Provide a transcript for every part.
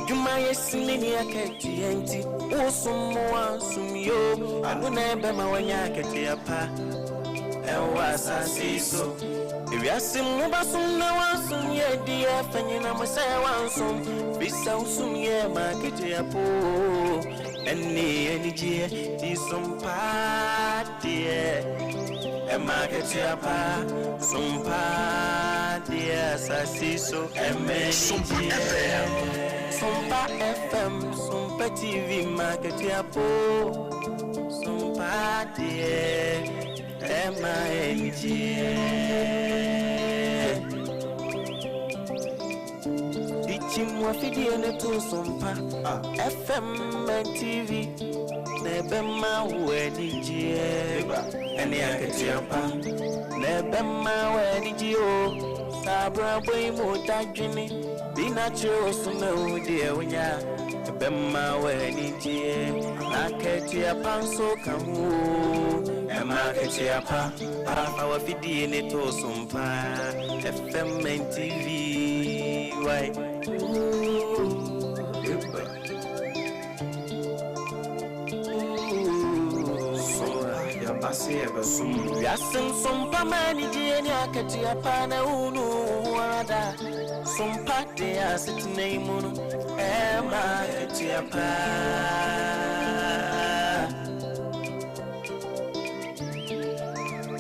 Adwuma yɛ sini ne akatua nti wosom mo ansom yo ɛno na ɛbɛma woanya akatua pa ɛwɔ asase yi so. Ewiase mu bɛsom na wansom yɛ deɛ fa nyina mo sɛ wansom bisa wosom yɛ ma akatua po ɛne anigyeɛ ti som paa deɛ ɛma akatua pa som paa deɛ asase so ɛma Sompa anigyeɛ. FM. Sompa FM, Sompa TV, ma akatua po sompa deɛ ɛma anigyeɛ. Ichimwa fidie ne to Sompa FM and TV na ɛbɛma wo anigyeɛ ɛne akatua pa na ɛbɛma wo anigyeɛ o. Saa abrabɔ yi mu dadwene bi na kyerɛ wo so na wo deɛ wonya ɛbɛma wo anigyeɛ na akatua pa nso ka ho o. Ɛma akatua pa fa wafidie ne to Sompa FM and TV wai. Eba. Sompa, yɛaba sɛ yɛbɛsom wo. Wiase nsompa ma anigyeɛ ne akatua pa na wonu wo ara da sompa de asetena yi mu no ɛma akatua pa.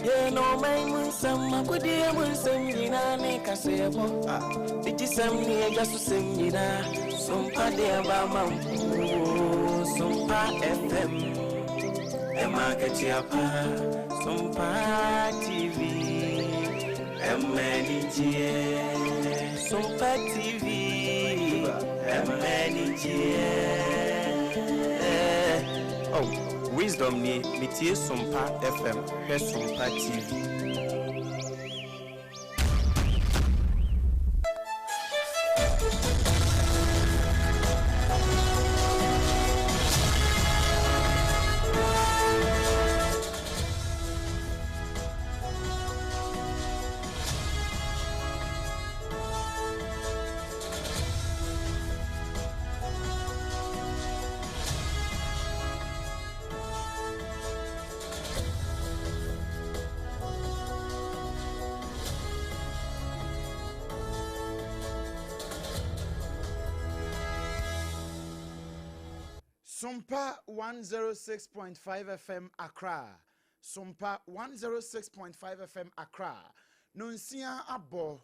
Yɛn ɔman mu nsɛm akodie mu nsɛm nyinaa ne kaseɛbɔ digyisɛm ne agya so sɛm nyinaa Sompa de aba ma wo. Sompa FM ɛma akatua pa Sompa TV ɛma anigyeɛ Sompa TV ɛma anigyeɛ. Oh, Wisdom nie, metie Sompa FM, hwɛ Sompa TV. Sompa 106.5 FM Accra. Sompa 106.5 FM Accra. Nonsia abɔ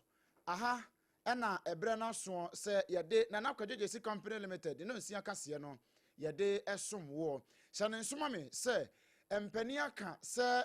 aha ɛna ɛberɛ no asoɔ sɛ yɛde Nana Kwadwo Gyesi Company Limited ne nonsia kaseɛ no yɛde ɛsom woɔ. Hyɛ ne nsoma me sɛ mpanin aka sɛ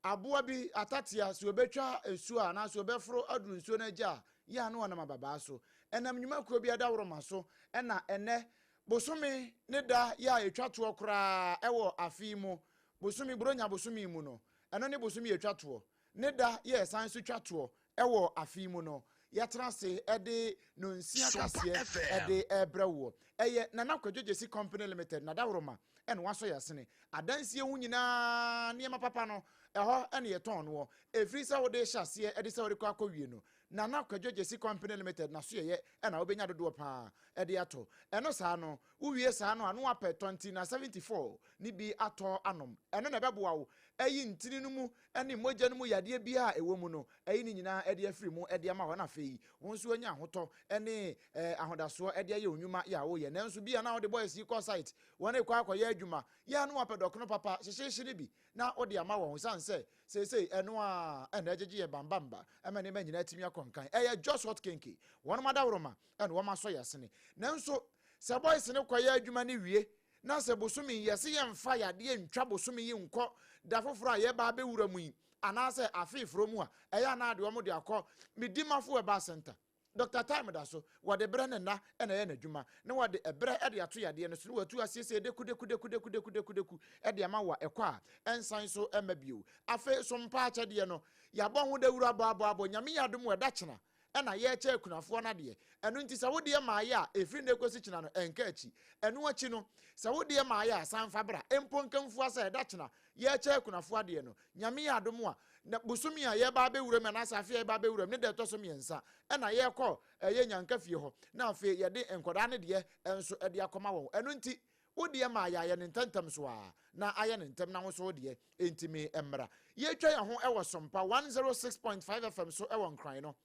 aboa bi atatea sɛ obɛtwa nsuo a anaasɛ obɛforo aduru nsuo no agya a yɛ a na ɔnam ababaa so. Ɛnam nnwumakuo bi adaworoma so ɛna ɛnɛ bosome ne da yɛ a ɛtwa toɔ koraa ɛwɔ afe yi mu bosome Buronya bosome mu no ɛno ne bosome yɛtwa toɔ ne da yɛ ɛsan so twa toɔ ɛwɔ afe yi mu no yɛtena ase ɛde nonsia Sompa kaseɛ FM. ɛde ɛbrɛ woɔ. Ɛyɛ Nana Kwadwo Gyesi Company Limited nadaworoma ɛna wasɔ yɛ asene adansie ho nyinaa nneɛma papa no ɛhɔ ɛne yɛtɔn noɔ ɛfiri sɛ wode hyɛ aseɛ ɛde sɛ wode kɔ akɔwie no Nana Kwadwo Gyesi Company Limited naso yɛyɛ ɛna wobɛnya dodoɔ paa ɛde ato ɛno saa no wowie saa no a na wapɛ tɔnti na 74 ne bi atɔ anom ɛno na ɛbɛboa wo ɛyi ntini no mu ɛne mogya no mu yadeɛ biara a ɛwɔ mu no ɛyi ne nyinaa ɛde afiri mu ɛde ama hɔ na afei wo nso anya ahotɔ ɛne ahodasoɔ ɛde ayɛ onwuma yɛ a woyɛ. Nanso bi a na wode boys yi kɔ site wɔn ekɔ akɔyɛ adwuma yɛ a na wapɛ dɔkono papa hyehyehye no bi na wode ama wɔn san sɛ seesei ɛno a ɛna ɛgyegye yɛ bambamba ɛma nneɛma nyinaa tumi akɔ nkan. Ɛyɛ Just Hot Kenke wɔn adaworoma ɛna wɔn asɔ yɛ asene. Nanso sɛ boys no kɔyɛ adwuma no wie na sɛ bosome yi yɛse yɛmfa yadeɛ ntwa bosome yi nkɔ da foforɔ a yɛba abɛwura mu yi anaasɛ afeeforɔ mu a ɛyɛ anaa deɛ wɔn de akɔ Medimafo Herbal Center Dr. Time da so wɔde berɛ ne nna ɛna ɛyɛ n'adwuma na wɔde ɛberɛ ɛde ato yadeɛ no so na wɔatu asiesie deku deku deku deku deku deku deku ɛde ama wɔ ɛkɔ a ɛnsan so ɛma bio. Afei so mpa akyɛdeɛ no yɛabɔ ho dawuro abɔ abɔ abɔ. Nyame yɛ adom wɔ ɛda kyena ɛna yɛrekyɛ akunafoɔ no adeɛ. Ɛno nti sɛ wodeɛ maayɛ a ɛfiri nnɛ kɔsi kyena no ɛnka akyi. Ɛno akyi no sɛ wodeɛ maayɛ a san fa bra mpo nkamfua sɛ ɛda kyena yɛrekyɛ akunafoɔ adeɛ no. Nyame yɛ adom a Na bosome a yɛreba abɛwura mu anaasɛ afe a yɛreba abɛwura mu ne da ɛtɔ so mmiɛnsa ɛna yɛrekɔ ɛyɛ Nyanka fie hɔ na afei yɛde nkwadaa no deɛ nso de akɔma wɔn. Ɛno nti wo deɛ ma yɛayɛ no ntɛmntɛm so ara na ayɛ no ntɛm na wo nso wo deɛ ntumi mmra. Yɛretwa yɛn ho wɔ Sompa 106.5 FM so wɔ Nkran no.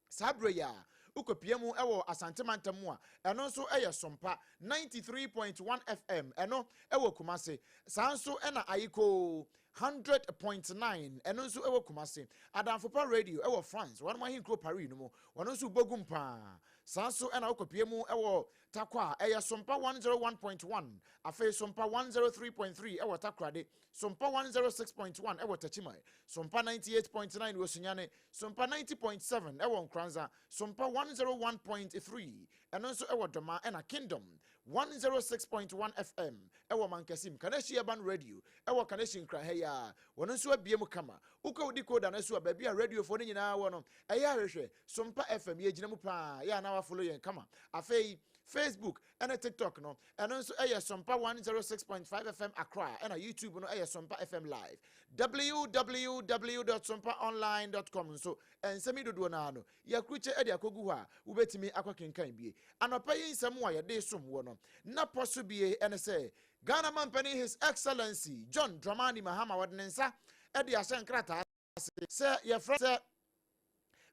Saa berɛ yi ara, wokɔpia mu wɔ Asante mantam mu a, ɛno nso yɛ Sompa 93.1 FM, ɛno wɔ Kumase. Saa nso na Ayikoo 100.9, ɛno nso wɔ Kumase. Adamfopa Radio wɔ France, wɔn ahenkuro Paris no mu, wɔn nso bɔ gum paa. Saa nso na wokɔpia mu wɔ Tarkwa a, ɛyɛ Sompa 101.1, afei Sompa 103.3 wɔ Takoradi, Sompa 106.1 wɔ Techiman, Sompa 98.9 wɔ Sunyani, Sompa 90.7 wɔ Nkoranza, Sompa 101.3 ɛno nso wɔ Doma ɛna Kingdom 106.1 FM wɔ Mankasim. Kaneshie Urban Radio wɔ Kaneshie Nkran ha yi ara, wɔn nso abue mu kama. Wokɔ wo decoder no so a, baabi a radiofoɔ no nyinaa wɔ no, ɛyɛ a hwehwɛ Sompa FM, yɛgyina mu paa, yɛ a na wafollow yɛn kama. Afei Facebook ne TikTok no, ɛno nso yɛ Sompa 106.5 FM Accra, ɛna YouTube no yɛ Sompa FM Live. Www dot sompaonline dot com nso, nsɛm yi dodoɔ no ara no, yɛakrukye de akɔgu hɔ a wobɛtumi akɔkenkan bie. Anɔpa yi nsɛm a yɛde resom woɔ no, n'apɔ so bie ne sɛ, Ghana Mampanin His Excellency John Dramani Mahama wɔde ne nsa de ahyɛ nkrataa ase sɛ yɛfrɛ sɛ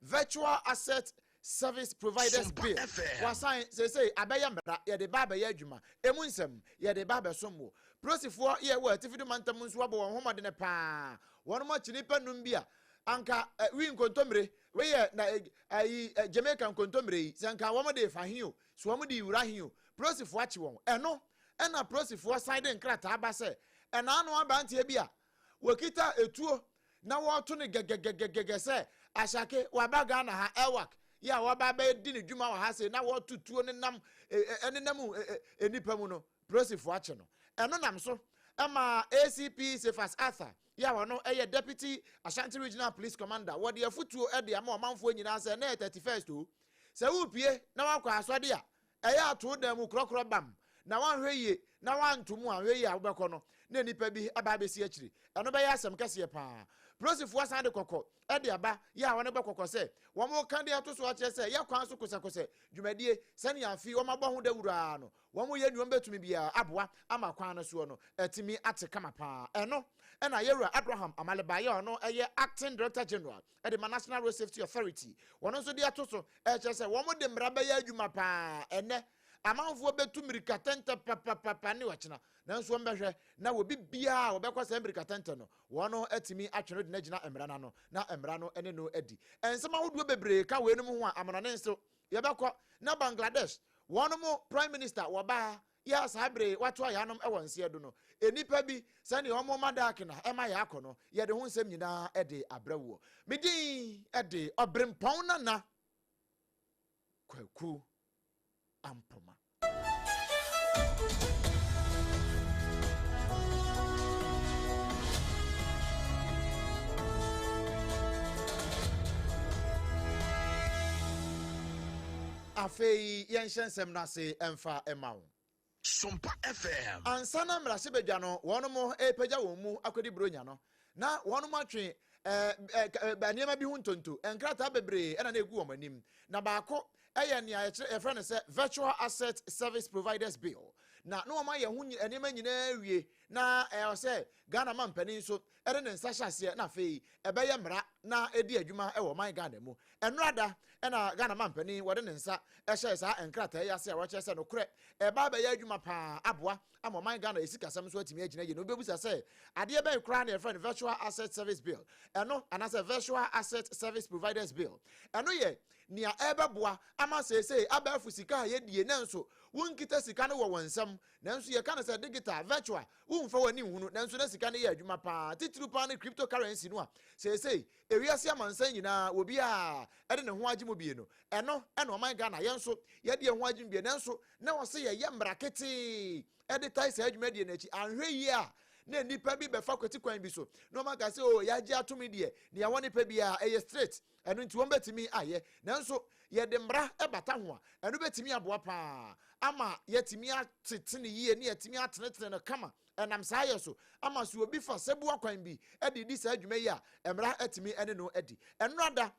Virtual Asset Service Providers Bill, wɔasan seesei abɛyɛ mmara, yɛde ba abɛyɛ adwuma. Emu nsɛm, yɛde ba abɛsom wo. Polisifoɔ yɛ wɔ Atifi do mantam nso abɔ wɔn ho mmɔdene paa. Wɔnom akyi nnipa nnum bi a anka wi nkontommire, wei yɛ na ayi Jamaica nkontommire yi, sɛ nka wɔn de fa he o, so wɔn de wura he o, polisifoɔ akye wɔn. Ɛno ɛna polisifoɔ san de nkrataa ba sɛ ɛnaano aberanteɛ bi a wɔkita etuo na wɔreto no gɛgɛgɛgɛgɛ sɛ Asake waba Ghana ha, Elwak yi a waba abɛdi ne dwuma wɔ ha sei na wɔreto tuo nenam nenam nnipa mu no, polisifoɔ akye no. Ɛno nam so ma ACP Cephas Arthur yi a ɔno yɛ Deputy Ashanti Regional Police Commander, wɔde afotuo de ama ɔmanfoɔ nyinaa sɛ ɛnnɛ yɛ 31st o, sɛ worepue na woakɔ asɔde a, Ɛyɛ a to wo dan mu korɔkorɔ bam, na woanhwɛ yie na woanto mu anhwɛ yie a wobɛkɔ no na nnipa bi aba abɛsi akyiri. Ɛno bɛyɛ asɛm kɛseɛ pa ara. Polisifoɔ asan de kɔkɔ de aba yɛ a wɔbɔ kɔkɔ sɛ wɔreka de ato so akyerɛ sɛ yɛ kwan so kosɛkosɛ dwumadie sɛnea afe yi wɔabɔ ho dawuro ara no wɔyɛ nea wɔbɛtumi biara aboa ama kwan no soɔ no atumi ate kama pa ara. Ɛno na Yɛwura Abraham Amaleba yɛ a ɔno yɛ Acting Director General de ma National Road Safety Authority. Wɔn nso de ato so ɛkyerɛ sɛ wɔn de mmara bɛyɛ adwuma paa. Ɛnɛ, amanfoɔ bɛtu mmirika tɛntɛ papapapa ne ɔkyena, nanso wɔn bɛhwɛ na obi biara a wɔbɛkɔ saa mmirika tɛntɛ no, wɔn atumi atwe no de no agyina mmara no ano na mmara no ne no adi. Nsɛm ahodoɔ bebree ka weinom ho a amanɔne nso yɛbɛkɔ na Bangladesh wɔn mo Prime Minister wɔbaa Yɛ a saa bere yi wɔatoa yɛn anom wɔ nseɛ do no, nnipa bi, sɛdeɛ wɔn ma dark na ɛma yɛ akɔ no, yɛde ho nsɛm nyinaa de abrɛ woɔ. Me din de Ɔberempɔn Nana Kwaku Ampoma. Afei yɛnhyɛ nsɛm no ase mfa mma wo. Sompa FM. Ansa na mmarahyɛbadwa no wɔnom repagya wɔn mu akɔdi Buronya no, na wɔnom atwe nneɛma bi ho ntonto, nkrataa bebree na na egu wɔn anim. Na baako yɛ nea yɛkyerɛ yɛfrɛ no sɛ Virtual Asset Service Providers Bill. Na na wɔn ayɛ ho nneɛma nyinaa awie na ɛwɔ sɛ Ghana mampanin nso de ne nsa hyɛ aseɛ na afei ɛbɛyɛ mmara na ɛdi adwuma wɔ ɔman Ghana mu. Ɛnora da na Ghana mampanin wɔde ne nsa hyɛɛ saa nkrataa yi ase a wɔkyerɛ sɛ nokorɛ ɛreba abɛyɛ adwuma paa aboa ama ɔman Ghana yɛ sikasɛm nso atumi agyina yie. Na wobɛbisa sɛ adeɛ bɛn koraa na yɛfrɛ no Virtual Asset Service Bill ɛno anaasɛ Virtual Asset Service Providers Bill. Ɛno yɛ nea ɛrebɛboa ama seesei abɛɛfo sika a yɛdie nanso wonkita sika no wɔ wɔn nsam nanso yɛka no sɛ digital, virtual, womfa w'ani nhunu nanso na sika no yɛ adwuma paa, titiriw paa ne cryptocurrency no a seesei ewiase amansan nyinaa obiara de ne ho agye mu bie no, ɛno na ɔman Ghana yɛn nso yɛde yɛn ho agye mu bie nanso na wɔse yɛyɛ mmara ketee de tae saa dwumadie no akyi, anhwɛ yie a na nnipa bi bɛfa kwati kwan bi so na wɔn aka sɛ, o, yɛagye atom deɛ, nea wɔn nipa biara ɛyɛ straight, ɛno nti wɔn bɛtumi ayɛ. Nanso yɛde mmara bata ho a, ɛno bɛtumi aboa paa ama yɛtumi atete ne yie ne yɛtumi atenetene no kama. Ɛnam saa yɛ so ama so obi fa sɛboa kwan bi de di saa adwuma yi a, mmara atumi ne no adi. Ɛnora da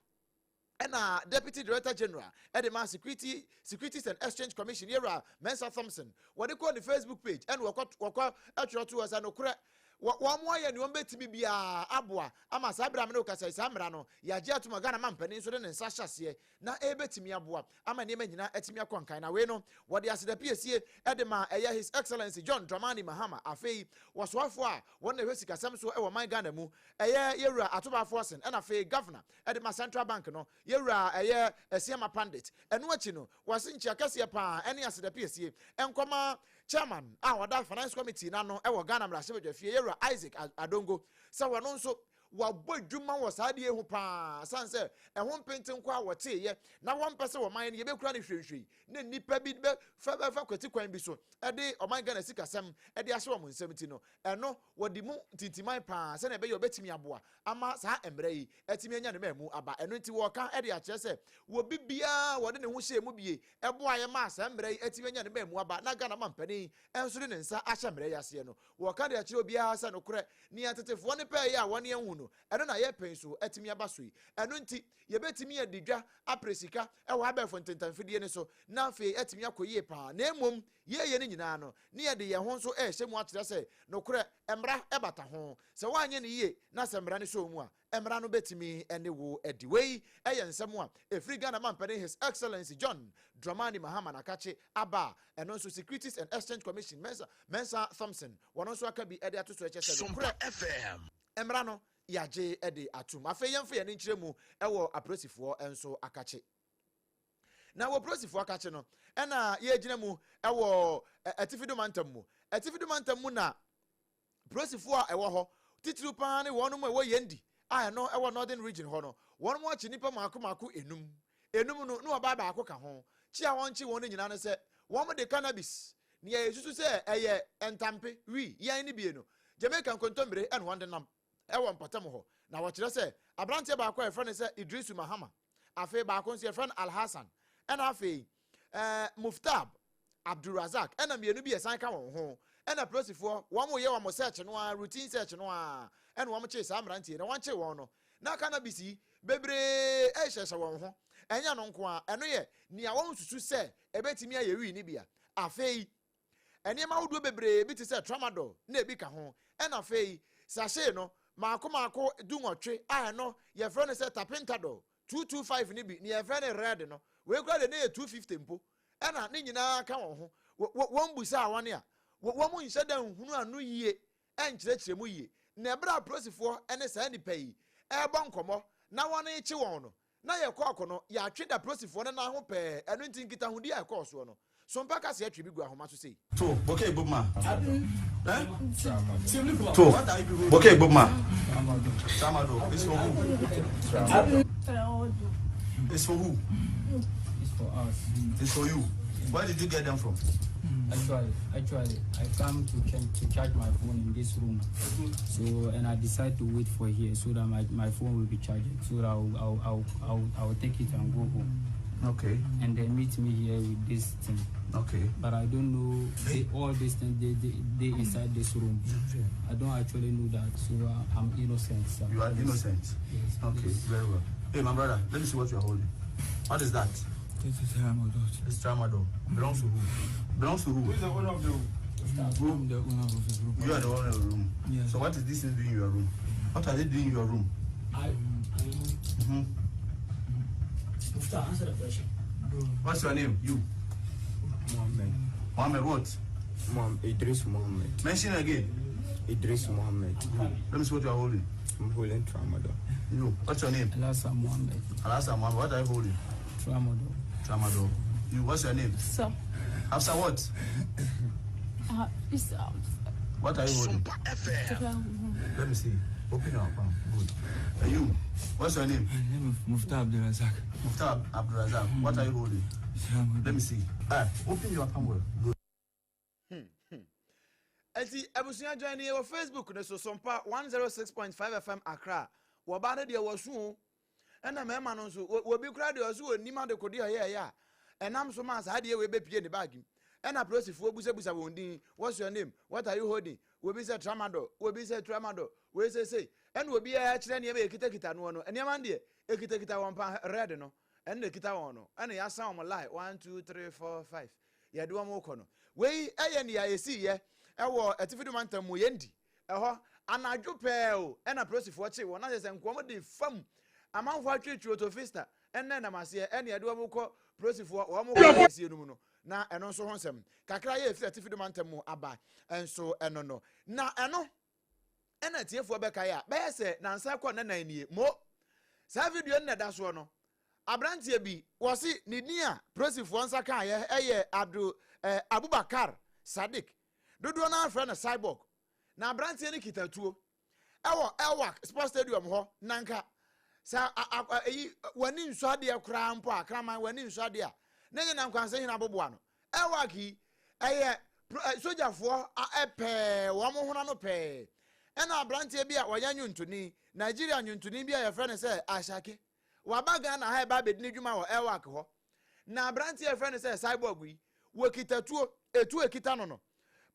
ɛna Deputy Director General ɛde ma Securities and Exchange Commission, yɛwura Mensa Thompson, wɔde kɔɔ ne Facebook page ɛna wɔkɔ ɛtwerɛ to hɔ sɛ nokorɛ, wɔn mo ayɛ nea wɔn bɛtumi biara aboa ama saa abira amene kasa yi, saa mmara no yɛagye atom a Ghana ma mpanin nso de ne nsa hyɛ aseɛ na ɛbɛtumi aboa ama nneɛma nyinaa atumi akɔ nkan. Na wei no, wɔde aseda piesie ɛde ma ɛyɛ His Excellency John Dramani Mahama, afei wɔsoafoɔ a wɔn na ɛhwɛ sikasɛm so ɛwɔ man Ghana mu, ɛyɛ yɛwura Ato Baah Forson, ɛna afei Governor ɛde ma Central Bank no, yɛwura ɛyɛ Asiama Pandit. Ɛno akyi no, wɔase nkyia kɛseɛ paa ɛne aseda piesie nkɔma Chairman a ɔda Finance Committee n'ano ɛwɔ Ghana mmarahyɛbadwafie, yɛwura Isaac Adongo, sɛ wɔno nso wabɔ adwuma wɔ saa adeɛ ho paa, san sɛ ɛho mpenten kɔ a wɔteeɛ na wɔmpɛ sɛ wɔman no yɛbɛkura no hwehwɛ na nnipa bi bɛfa bɛfa kwati kwan bi so ɛde ɔman Ghana sikasɛm ɛde ahyɛ wɔn nsam. Ti no, ɛno wɔde mu ntintiman paa sɛnea ɛbɛyɛ ɔbɛtumi aboa ama saa mmerɛ yi ɛtumi anya ne mmaa aba. Ɛno nti wɔka ɛde akyerɛ sɛ wɔ bibiara wɔde ne ho hyɛ mu bie ɛboa yɛ maa saa mmerɛ yi ɛtumi anya ne mmaa mu aba na Ghana ma mpanin ɛnso de ne nsa ahyɛ mmerɛ yi aseɛ no, wɔka de akyerɛ obiara sɛ nokorɛ, nea tetefoɔ ne pɛɛ yɛ a wɔne ɛhu no, ɛno na yɛpɛn so ɛtumi aba so yi. Ɛno nti yɛbɛtumi adi dwa apere sika ɛwɔ abɛɛfo ntentamfidie no so na afei ɛtumi akɔ yie paa. Na mmom yɛyɛ no nyinaa no, ne yɛde yɛn ho nso ɛrehyɛ mu akyerɛ sɛ nokorɛ, mmara ɛbata ho. Sɛ woanyɛ no yie na sɛ mmara no sɔ mu a, mmara no bɛtumi ne wo adi. Wei ɛyɛ nsɛm a ɛfiri Ghana mampanin His Excellency John Dramani Mahama nakakye aba a ɛno nso Securities and Exchange Commission Mensa Thompson wɔno nso aka bi de ato so ɛkyɛ sɛ nokorɛ, FM. Mmara no yɛagye de atom. Afei yɛmfa yɛn nkyerɛ mu ɛwɔ apolisifoɔ nso akakye. Na wɔ polisifoɔ akakye no, ɛna yɛgyina mu ɛwɔ Atifi Mantam mu. Atifi Mantam mu na polisifoɔ a ɛwɔ hɔ titiriw paa ne wɔn mu a ɛwɔ Yendi a ɛno ɛwɔ Northern Region hɔ no, wɔn mu akyi nipa mako mako enum enum no, ne ɔbaa baako ka ho. Kyi a wɔn kye wɔn no nyinaa no sɛ wɔn de cannabis, nea yɛsusu sɛ ɛyɛ ntampe wi yɛn ne bie no, Jamaica nkontommire, ɛna wɔn de nam ɛwɔ mpɔtam hɔ. Na wɔkyerɛ sɛ aberanteɛ baako a yɛfrɛ no sɛ Idrisu Mahama, afei baako nso yɛfrɛ no Alhassan, ɛna afei Muftab Abdulrazak, ɛna mmienu bi ɛsan ka wɔn ho. Ɛna polisifoɔ wɔn yɛ wɔn search no a, routine search no a, ɛna wɔn kye saa mmeranteɛ. Na wɔn kye wɔn no na cannabis yi bebree ɛhyehyɛ wɔn ho. Ɛnyɛ no nko a, ɛno yɛ nea wɔn susu sɛ ɛbɛtumi ayɛ wii ne bia. Afei nneɛma ahodoɔ bebree bi te sɛ tramadol na ebi ka ho, ɛna afei sachet no maako maako 18 a ɛno yɛfrɛ no sɛ tapentadol 225 ne bi nea yɛfrɛ no red no, wei kura de ne yɛ 250 mpo, ɛna ne nyinaa ka wɔn ho. Wɔn busa a, wɔn a wɔn nhyɛ da nhunu ano yie, ɛnkyerɛkyerɛ mu yie. Na ɛberɛ a apolisifoɔ ne saa nipa yi ɛrebɔ nkɔmmɔ na wɔn rekye wɔn no, na yɛ kɔɔko no yɛatwe da polisifoɔ no nan ho pɛɛ. Ɛno nti nkitahodi a ɛkɔɔ soɔ no, Sompa kasa atwi bi gu ahoma so sei. To, Boke Boma. Eh? To, Boke Boma. Tramadol. It's for who? It's for who? It's for us. It's for you. Where did you get them from? Actually, I come to charge my phone in this room. So, and I decide to wait for here so that my phone will be charged. So that I'll take it and go home. And they meet me here with this thing. But I don't know they, all these things they inside this room. I don't actually know that. So I'm innocent, sir. You are innocent. Yes. Okay, Please. very well. Hey, my brother, let me see what you are holding. What is that? This is Tramadol. It's tramadol. Belongs to who? Belongs to who? Who is the owner of the room? I'm the owner of the room. You are the owner of the room. Yes. So what is this thing doing in your room? What are they doing in your room? I Mufta, answer the question. What's your name? You. Mohammed. Mohammed what? Mohammed Idris Mohammed. Mention again. Idris Mohammed. Let me see what you are holding. I'm holding tramadol. You. What's your name? Alasa Mohammed. Alasa Mohammed. What are you holding? Tramadol. Tramadol. You. What's your name? So, Hafsa what? It's What are you holding? Sompa FM. Let me see. Open your palm. Good. And you. What's your name? My name is Mufta Abdulrazak. Mufta Abdulrazak. What are you holding? Tramadol. Let me see. Ah, open your palm well. Good. Nti Enti abusua join yɛ wɔ Facebook no so Sompa 106.5 FM Accra. Wɔbaa no deɛ wɔso o. Ɛna mmarima no nso wɔbi koraa deɛ ɔso wɔnim adekodeɛ ɔyɛɛyɛ a ɛnam so maa saa adeɛ wei bɛpie ne baage mu. Ɛna polisifoɔ busabusa wɔn din, what's your name, what are you holding, wɔbi sɛ tramadol, wɔbi sɛ tramadol, wei sɛ sei. Ɛna obiara kyerɛ nneɛma ɛkitakita noɔ no, nneɛma no deɛ ɛkitakita wɔn pa red no, ɛno na ɛkita wɔn no, ɛna yɛasan wɔn line, 1, 2, 3, 4, 5. Yɛde wɔn rekɔ no. Wei yɛ nea esiiɛ wɔ Atifi Do Mantam mu, Yendi. Ɛhɔ, anadwo pɛɛ o, ɛna polisifoɔ kyee wɔn. Na kyerɛ sɛ nka wɔde fam amanfoɔ atweetwee otofista ɛna ɛnam aseɛ ɛna yɛde wɔn rekɔ polisifoɔ wɔn kɔ kɛseɛ no mu no. Na ɛno nso ho nsɛm kakra yɛ ɛfiri Atifi Do Mantam mu aba nso ɛno no. Na ɛno ɛna atiefoɔ bɛkae a, bɛyɛ sɛ nansa kɔ nnanan nie. Mo, saa video no na ɛda soɔ no. Aberanteɛ bi, wɔse ne din a polisifoɔ nsa kaeɛ yɛ Abdul eh, Abubakar Sadiq. Dodoɔ no ara frɛ no Cyborg. Na aberanteɛ no kita tuo ɛwɔ Elwak Sports Stadium hɔ. Na nka sɛ eyi w'ani nsɔ adeɛ koraa mpo a, kraman w'ani nsɔ adeɛ a, na ɛnyɛ Nankwanse hene aboboa no. Elwak yi, ɛyɛ sogyafoɔ pɛɛ, wɔn hono ano pɛɛ. Ɛna aberanteɛ bi a ɔyɛ nnwontoni, Nigeria nnwontoni bi a yɛfrɛ no sɛ Asake. Waba Ghana ha reba abɛdi ne dwuma wɔ Elwak hɔ. Na aberanteɛ a yɛfrɛ no sɛ Cyborg yi, wɔkita tuo, etuo a ɛkita no no,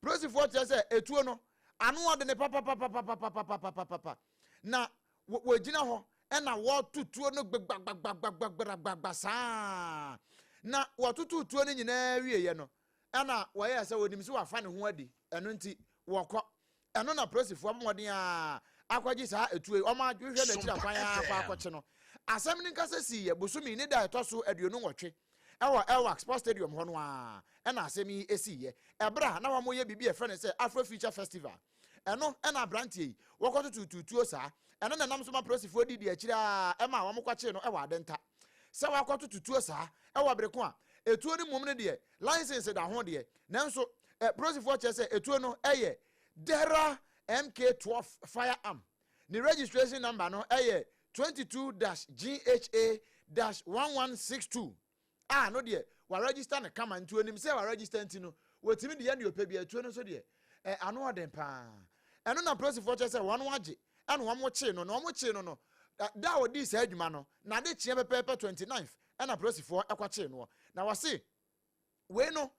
polisifoɔ kyerɛ sɛ etuo no, ano ɔdene papapapapapapapapapa. Na wɔgyina hɔ ɛna wɔto tuo no gbagbagbagbagbagbagbagba saa. Na wɔtoto tuo no nyinaa wieɛ no, ɛna wɔyɛɛ sɛ wɔnim sɛ wafa ne ho adi, ɛno nti wɔkɔ. Ɛno na polisifoɔ abɔ mmɔden ara akɔgye saa etuo yi, wɔn ahwehwɛ n'akyiri akwan ara akɔ akɔkye no. Asɛm no nkasa siiɛ bosome ne da a ɛtɔ so 28 ɛwɔ Elwak Sports Stadium hɔ no ara ɛna asɛm yi siiɛ, ɛberɛ a na wɔyɛ biribi a yɛfrɛ no sɛ Afro Future Festival. Ɛno ɛna aberanteɛ yi wɔkɔtoto tuo saa. Ɛno na ɛnam so ma polisifoɔ didi akyire ara ɛmaa wɔkɔkyee no ɛwɔ Adenta. Sɛ wakɔtoto tuo saa ɛwɔ bere ko a etuo no mmom no deɛ license da ho deɛ, nanso polisifoɔ kyerɛ sɛ etuo no ɛyɛ Dera MK12 firearm. Ne registration number no ɛyɛ 22-GHA-1162 a no deɛ waregister no kama nti onim sɛ waregister nti no wɔtumi de yɛ nea ɔpɛ biara. Tuo no nso deɛ ano ɔden paa. Ɛno na polisifoɔ kyerɛ sɛ wɔn agye ɛna wɔn kyee no, na wɔn kyee no no da a wɔdii saa adwuma no na ade kyeɛ pɛpɛɛpɛ 29th ɛna polisifoɔ ɛkɔkyee noɔ. Na wɔse wei no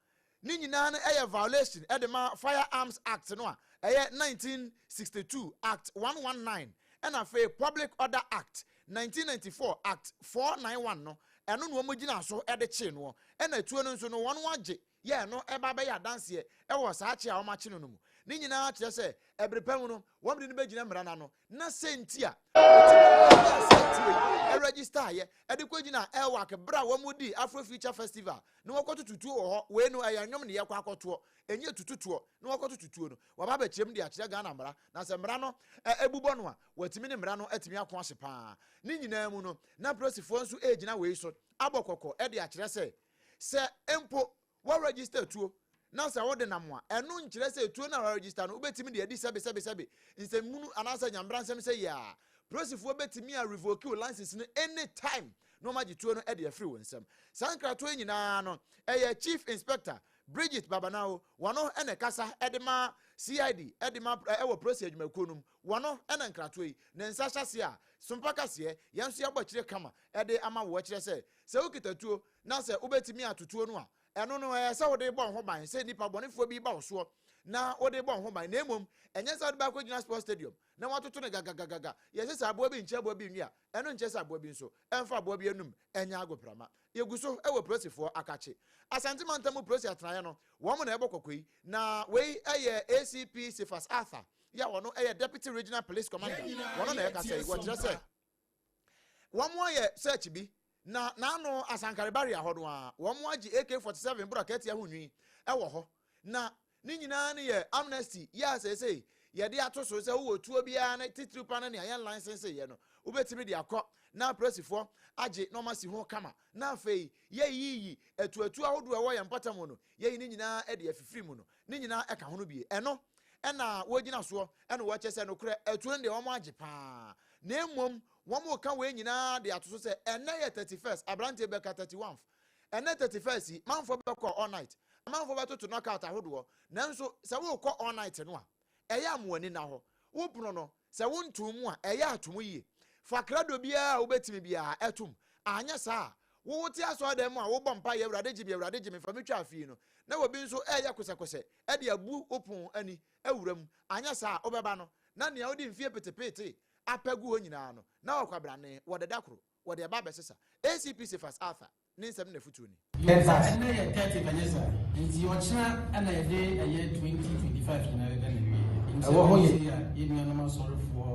ne nyinaa no ɛyɛ violation ɛde ma Firearms Act no a ɛyɛ 1962 Act 119 ɛna afei Public Order Act 1994 Act 491 no, ɛno na wɔn gyina so ɛde kyee noɔ. Ɛna tuo no nso no wɔn agye yɛ ɛno ɛba bɛyɛ adanseɛ ɛwɔ saa kye a wɔn akye no no mu. Ne nyinaa kyerɛ sɛ ɛbere pa mu no wɔn de no bɛgyina mmara no ano. Na sɛ nti a wɔtumi yɛɛ saa tuo yi ɛregister yɛ ɛde kɔgyina Elwak berɛ a wɔn di Afro Future Festival na wɔkɔtoto tuo wɔ hɔ. Wei no ɛyɛ nnwom ne yɛkɔ akɔtoɔ, ɛnyɛ tututoɔ na wɔkɔtoto tuo no. Wɔaba abɛkyerɛ mu de akyerɛ Ghana mmara, na sɛ mmara no ɛbubɔ no a, wɔatumi ne mmara no atumi ako ahye paa. Ne nyinaa mu no, na polisifoɔ nso ɛregyina wei so abɔ kɔkɔ de akyerɛ sɛ, sɛ mpo wɔregister tuo na sɛ wode nam a, ɛno nkyerɛ sɛ tuo no a wɔregister no wobɛtumi de adi sɛbesɛbesɛbe nsɛmhunu anaasɛ nyambra nsɛm sɛ yie a. Polisifoɔ bɛtumi a revoke wo license no anytime na wɔagye tuo no de afiri wo nsam. Saa nkratoɔ yi nyinaa no, ɛyɛ Chief Inspector Bridget Babanawo, wɔno na ɛkasa de ma CID de ma ɛwɔ polisi adwumakuo no mu. Wɔno na nkratoɔ yi ne nsa hyɛ aseɛ a Sompa kaseɛ yɛn nso yɛabɔ akyire kama de ama wo. Ɛkyerɛ sɛ, sɛ wokita tuo na sɛ wobɛtumi ato tuo no a, ɛno no ɛyɛ sɛ wode bɔ wo ho ban sɛ nnipa bɔnefoɔ bi ba wo soɔ na wode bɔ wo ho ban, na mmom ɛnyɛ sɛ wode bɛakɔgyina sports stadium na woatoto no gagagagaga. Yɛse sɛ aboa bi nkyɛ aboa bi nwi a, ɛno nkyɛ sɛ aboa bi nso ɛmfa aboa bi anum nyɛ agoprama. Yɛgu so wɔ polisifoɔ akakye. Asante mantam mu polisi atenaeɛ no, wɔn na ɛbɔ kɔkɔ yi, na wei yɛ ACP Cephas Arthur yi a ɔno yɛ Deputy Regional Police Commander, wɔn na ɛkasa yi. Wɔkyerɛ sɛ wɔn ayɛ search bi na n'ano Asankare barrier hɔ no ara, wɔn agye AK-47 borɔkɛtia ho nwi wɔ hɔ, na ne nyinaa no yɛ amnesty yɛ a seesei yɛde ato so sɛ wowɔ tuo biara ne titiriw pa no nea yɛn license yɛ no, wobɛtumi de akɔ na apolisifoɔ agye na wɔasi ho kama, na afei yɛyiyi atuatu ahodoɔ a ɛwɔ yɛn mpɔtam no, yɛyi ne nyinaa de afifiri mu no, ne nyinaa ɛka ho no bie. Ɛno ɛna wɔgyina soɔ ɛna wɔkyɛ sɛ nokorɛ atuo no deɛ wɔn agye paa, na mmom wɔn reka wei nyinaa de ato so sɛ ɛnɛ yɛ 31st, aberanteɛ bɛka 31th, ɛnɛ 31st yi manfoɔ bɛkɔ all night. Amanfoɔ bɛtoto knockout ahodoɔ, nanso sɛ worekɔ all night no a, ɛyɛ a ma w'ani nna hɔ. Wo pono no, sɛ wontoo mu a, ɛyɛ a to mu yie. Fa krado biara a wobɛtumi biara tom, anyɛ saa a, wo wote asɔredan mu a wobɔ mpaeɛ Awurade gye me, Awurade gye me, fa me twa afe yi no, na obi nso reyɛ kosɛkosɛ de abu wo pon ani awura mu, anyɛ saa a, wobɛba no, na nea wode mfie petepeete apɛ gu hɔ nyinaa no, na ɔkwabrane, wɔde da koro, wɔde ɛba abɛsesa. ACP Cephas Arthur ne nsɛm ne n'afotuo ni. Yɛ sɛ ɛnnɛ yɛ 30 anyɛ saa? Nti ɔkyena na yɛde ɛyɛ 2025 nyinaa bɛbɛ na wieɛ. Nti Ɛwɔ hɔ yɛ. Sei a yɛn nuanom asɔrefoɔ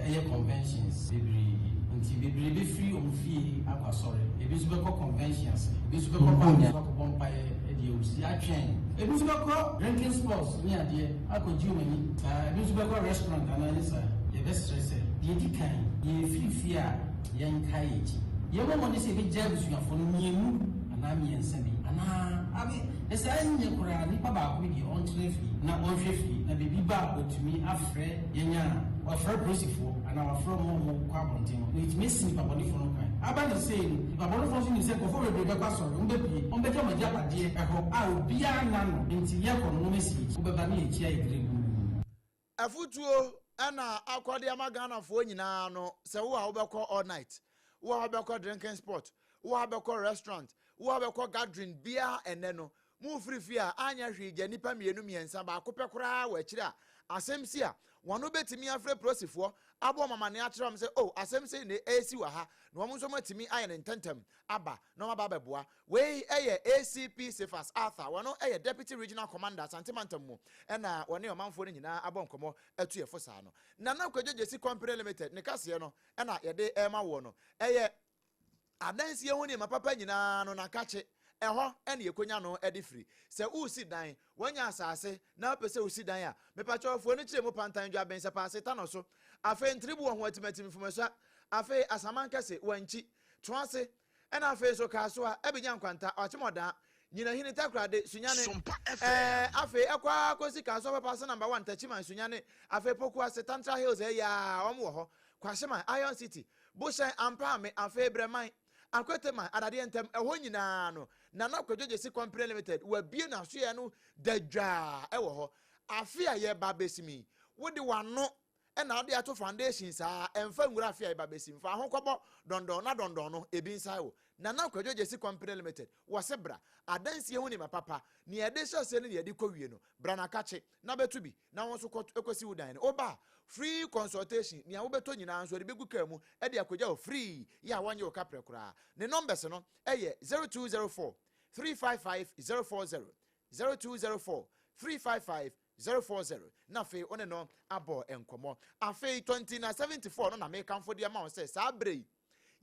ɛyɛ conventions bebree. Nti bebree bɛfiri wɔn fie akɔ asɔre. Ebi nso bɛkɔ convention ase. Ebi nso bɛkɔ park so akɔbɔ mpaeɛ de awusi atwɛn. Ebi nso bɛkɔ drinking spots ne adeɛ akɔgye wɔn ani. Saa ebi nso bɛkɔ restaurant anaa ne saa. Yɛbɛsrɛ sɛ deɛ ɛdi kan yɛrefiri fie a yɛnkae yɛn akyi. Yɛmmɔ mmɔden sɛ yɛbɛgyae abusuafoɔ no mmienu anaa mmiɛnsa bi anaa abe na sɛ anyɛ koraa nipa baako bi deɛ ɔntena fie na ɔnhwɛ fie na biribi ba a watumi afrɛ yɛn a wafrɛ polisifoɔ anaa wafrɛ wɔn a wɔkɔ abɔnten no na yɛtumi asi nipa bɔnefoɔ no kwan. Aba ne sei no, nipa bɔnefoɔ nso nim sɛ nkurɔfoɔ bebree bɛkɔ asɔre, wɔbɛpue, wɔbɛgya wɔn agyapadeɛ ɛhɔ a obiara nna no nti yɛkɔ no wɔasi yɛn akyi, wobɛba ne yɛn akyi ayɛ gireguu. Afutuo na akɔ de ama Ghanafoɔ nyinaa no, sɛ wo a wobɛkɔ all night, wo a wobɛkɔ drinking spot, wo a wobɛkɔ restaurant, wo a wobɛkɔ gathering biara ɛnnɛ no, morefiri fie a, anyɛ hwee gya nnipa mmienu mmiɛnsa, baako pɛ koraa wɔ akyire a, asɛm si a, wɔn bɛtumi afrɛ polosifoɔ abɔ wɔn amaneɛ akyerɛ wɔn sɛ, oh, asɛm sei na ɛresi wɔ ha, na wɔn nso wɔatumi ayɛ no ntɛntɛm aba na wɔaba abɛboa. Wei yɛ ACP Cephas Arthur, wɔno yɛ Deputy Regional Commander Asante Mantam mu na wɔne ɔmanfoɔ no nyinaa abɔ nkɔmmɔ atu yɛ fo saa no. Nana Kwadwo Gyesi Company Limited ne kaseɛ no na yɛde rema woɔ no. Ɛyɛ adansie ho nneɛma papa nyinaa no nakakye, ɛhɔ na yɛkɔnya no de firi. Sɛ woresi dan, woanya asase na wopɛ sɛ wosi dan a, mepakyɛw afuo no kyerɛ mu Pantan Dwaben Sɛpaase Tanɔ so, afei Ntribu wɔ ho Atimatim Mfumasua, afei Asaman Kɛse, Wankyi, Toase, Ɛna afei nso Kasoa, Abigya Nkwanta, Ɔkyemɔdaa, Nyinahini, Takorade, Sunyani, ɛɛ afei ɛkɔ ara kɔsi Kasoa Papa ase Number One, Takyiman, Sunyani, afei Pokuase, Tantra Hills ɛyɛ a wɔn wɔ hɔ, Kwahyeman, Iron City, Bohyɛn, Ampaame, afei Brɛman, Akweteman, Adadeɛ Ntam, ɛhɔ nyinaa no Nana Kwadwo Gyesi Company Limited wabue n'asoɛɛ no dadwaa ɛwɔ hɔ. Afe a yɛreba abɛsim yi, wode w'ano na wode ato foundation saa ɛmfa nwura afe a ɛba bɛsi mfa ho kɔbɔ dɔndɔn na dɔndɔn no ebi nsae wo. Nana Kwadwo Gyesi Company Limited wɔse bra adansie ho nneɛma papa nea yɛde hyɛ aseɛ ne nea yɛde kɔ wie no bra na kakye na bɛto bi na wo nso kɔ kɔsi wo dan no woba a free consultation nea wobɛtɔ nyinaa nso wɔde bɛgu kaa mu de akɔgya wo free yɛ a wɔnyɛ wo kaprɛ koraa ne numbers no yɛ 0204 355 040 0204 355 040 na afei wo ne no abɔ nkɔmmɔ. Afei 20 na 74 no na mekamfo de ama wo sɛ saa berɛ yi,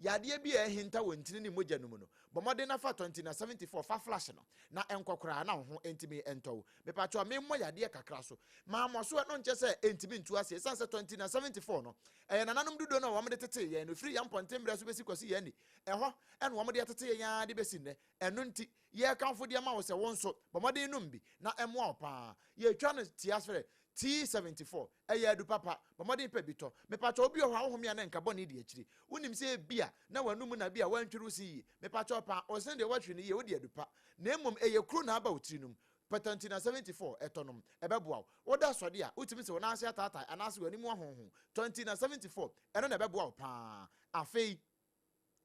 yadeɛ bi a ɛhinta wɔ ntini ne mogya no mu no, bɔ mmɔden na fa 20 na 74 fa flash no na ɛnkɔ koraa na wo ho ntumi ntɔ wo. Mepakyɛw memmɔ yadeɛ kakra so. Mammɔ so ɛno nkyɛ sɛ ɛntumi ntu aseɛ ɛsiane sɛ 20 na 74 no ɛyɛ nananom dodoɔ no a wɔde tetee yɛn no firi yɛn mpɔnten berɛ so bɛsi kɔsi yɛn ni. Ɛhɔ ɛna wɔde atete yɛn ara de bɛsi nnɛ. Ɛno nti, yɛrekamfo de ama wo sɛ wo nso, bɔ mmɔden nom bi, na ɛmmoa wo paa. Yɛretwa no tia frɛ T74. Ɛyɛ adu papa. Bɔ mmɔden pɛ bi tɔ. Mepakyɛw, obi wɔ hɔ a wo home a na nka bɔne di akyiri. Wonim sɛ ebia na w'anom na bi a woantwiri wo se yiye. Mepakyɛw paa, wo se no deɛ woatwiri no yiye, wode adu pa. Na mmom ɛyɛ kuro na aba wo tiri no mu. Pɛtɛnti na 74 ɛtɔ nom. Ɛbɛboa wo. Woda sɔde a, wotumi sɛ wo nan ase ataatae anaasɛ w'anim ahonhon. Twenty na 74, ɛno na ɛbɛboa wo paa. Afei.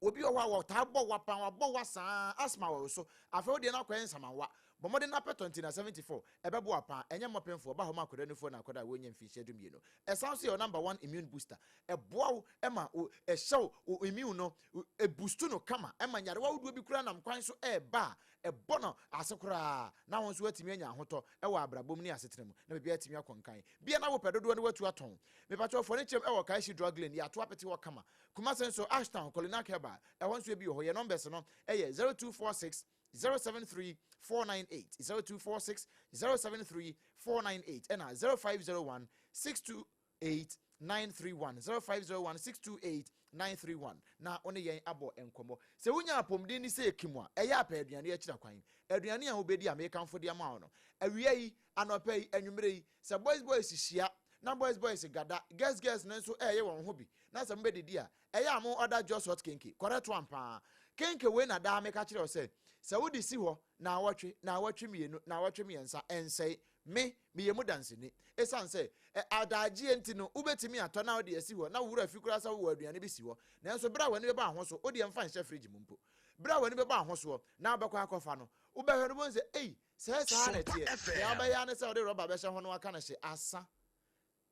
Obi wɔ hɔ a wɔtaa bɔ wa paa, wabɔ wa saa, asthma wɔ wo so, afei wo deɛ no akɔyɛ nsamanwa. Bɔ mmɔden na pɛ tɔnti na 74, ɛbɛboa wo paa. Ɛnyɛ mmɔpemfoɔ, ɛba hɔ ma akwadaa nufoɔ ne akwadaa a wɔnnya mfinhyia dumienu. Ɛsan nso yɛ wo number one immune booster. Ɛboa wo ma wo, ɛhyɛ wo, wo immune no, ɛbustu no kama, ɛma nyarewa ahodoɔ bi koraa nam kwan so ɛreba a, ɛbɔ no ase koraa, na wo nso woatumi anya ahotɔ wɔ abrabɔ mu ne asetena mu, na biribiara atumi akɔ nkan. Bia na wopɛ dodoɔ na woatu atɔn. Mepakyɛw, fɔne kyerɛm ɛwɔ Kaeshi Drug Lane, yɛato apete hɔ kama. Kumase nso, Ashtown, Kolinak Herbal, ɛhɔ nso ebi wɔ hɔ. Yɛn numbers no yɛ 0246 073 498, 0246 073 498, ɛna 0501 628 931, 0501 628 931, na wo ne yɛn abɔ nkɔmmɔ. Sɛ wonya apɔmuden ne sɛ ekim a, ɛyɛ apɛ aduane akyira kwan. Aduane a wobɛdi a mekamfo de ama wo no, awia yi, anɔpa yi, anwummere yi, sɛ boys boys hyia na boys boys gada, girls girls no nso ɛreyɛ wɔn ho bi, na sɛ mobɛdidi a, ɛyɛ a mo order just hot kenke, correct one paa. Kenke wei na daa meka kyerɛ wo sɛ, sɛ wode si hɔ naawɔtwe, naawɔtwe mmienu, naawɔtwe mmiɛnsa, ɛnsɛe. Me, meyɛ mu danseni. Esiane sɛ, ɛ, adagyeɛ nti no, wobɛtumi atɔ na wode asi hɔ, na wo werɛ afi koraa sɛ wowɔ aduane bi si hɔ. Nanso berɛ a w'ani bɛba ho so, wo deɛ mfa nhyɛ fridge mu mpo. Berɛ a w'ani bɛba ho soɔ, na wobɛkɔ akɔfa no, wobɛhwɛ no, wobɛhu sɛ, ei, sɛɛ saa na ɛteɛ. Nea wobɛyɛ ara ne sɛ wode rɔba bɛhyɛ ho na woaka no hye, asa.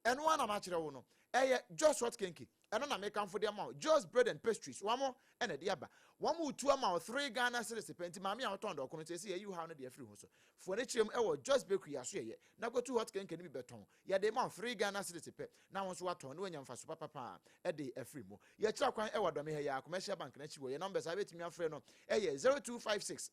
Ɛno ara na makyerɛ wo no. Ɛyɛ Jos Hot Kenke. Ɛno na mekamfo de ama wo. Jos Bread and Pastries, wɔn na ɛde aba. Wɔn retu ama wo three Ghana cedis pɛ. Nti maame a wotɔn dɔkono no, seesei yɛayi wo haw no de afiri ho so. Fa w'ani kyerɛ mu wɔ Jos Bakery asoɛeɛ na kɔtu Hot Kenke no bi bɛtɔn. Yɛde rema wo three Ghana cedis pɛ na wo nso woatɔn na woanya mfaso papa pa ara de afiri mu. Yɛkyerɛ kwan wɔ Adɔme ha yi ara, Commercial Bank no akyi hɔ. Yɛn numbers a wobɛtumi afrɛ no yɛ 0256